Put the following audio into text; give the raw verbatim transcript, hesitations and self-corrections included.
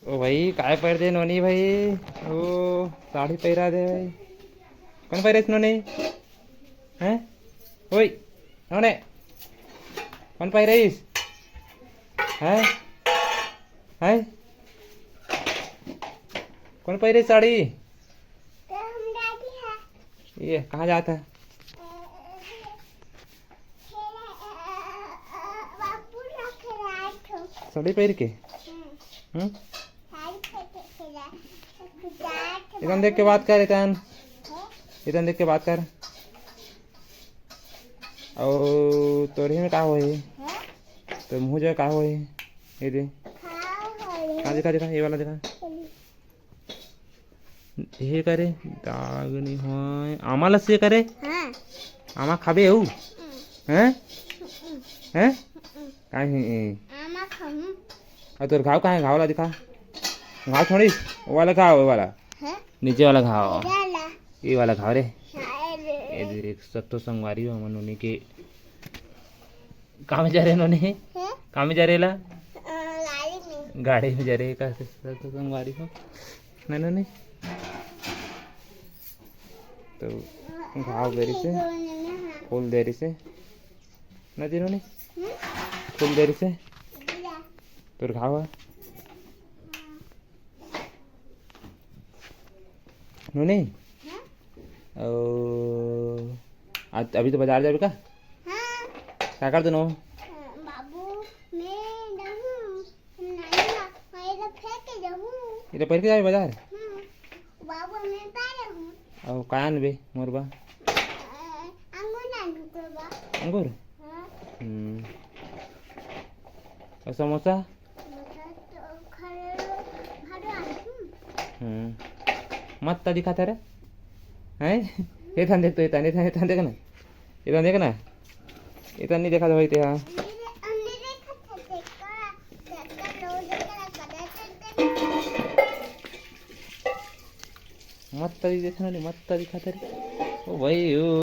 ओ भाई, काय पहिर दे नोनी भाई? ओ, साड़ी पहिरा दे भाई। कोन पहिरिस नोनी? हैं? ओए, नोनी। कोन पहिरिस? हैं? हैं? कोन पहिरिस साड़ी? ये कहाँ जात हे? साड़ी पहिर के? हम्म। इतन देख के बात कर, इतन। इतन देख के बात कर। अउ तोरही में का होही? तोर मुँह जो का होही? ये दे। हाँ, दिखा, दिखा, ये वाला दिखा। ये करे, दाग नइ होय। आमा लस्सी करे? हाँ। आमा खाबे हऊ? हम्म। हैं? हम्म। हैं? हम्म। काहे? आमा खाहूँ। अउ तोर घाव कहाँ हे? घाव ला दिखा। घाव छोड़िस? वो वाला घाव, वो वाला। हैं? नीचे वाला घाव। ये वाला। ये वाला घाव रे। हाँ, ये ये देख, सत्तो संगवारी हो हमन नोनी के। का में जा रहे नोनी? हैं? का में जा रहे ला? अ, गाड़ी में। गाड़ी में जा रहे का से, सत्तो संगवारी हो। नहीं, नहीं, नहीं। तो घाव दे रही से, फूल दे रही से। ना दे नोनी? हम्म? फूल दे रही से। दिया। तोर घाव हे? नोनी? हाँ? ओ, आज, अभी तो बाजार जाबे का? हाँ। का कर देनो? बाबू, मैं जाहूँ, नहीं ना, मैं इधर फेंक के जाहूँ। इधर फेंक के जाबे बाजार? हम्म। बाबू, मैं पा रहूँ। अउ का आनबे मोर बा? अ, अंगूर आनबे तोर बा। अंगूर? हाँ। हम्म। अउ समोसा? समोसा तो खा ले लो, भादो आनबे। हम्म। मस्त दिखत हे रे। हैं? एतन देख तो, एतन, एतन, एतन देख ना। एतन देख ना। एतन नहीं देखा था भाई ते, हाँ। अंदर, अंदर देखा था, देखा, देखा, लो, देखा, देखा, देखा। मस्त दिखत हे ना, मस्त दिखत हे रे। ओ भाई, ओ।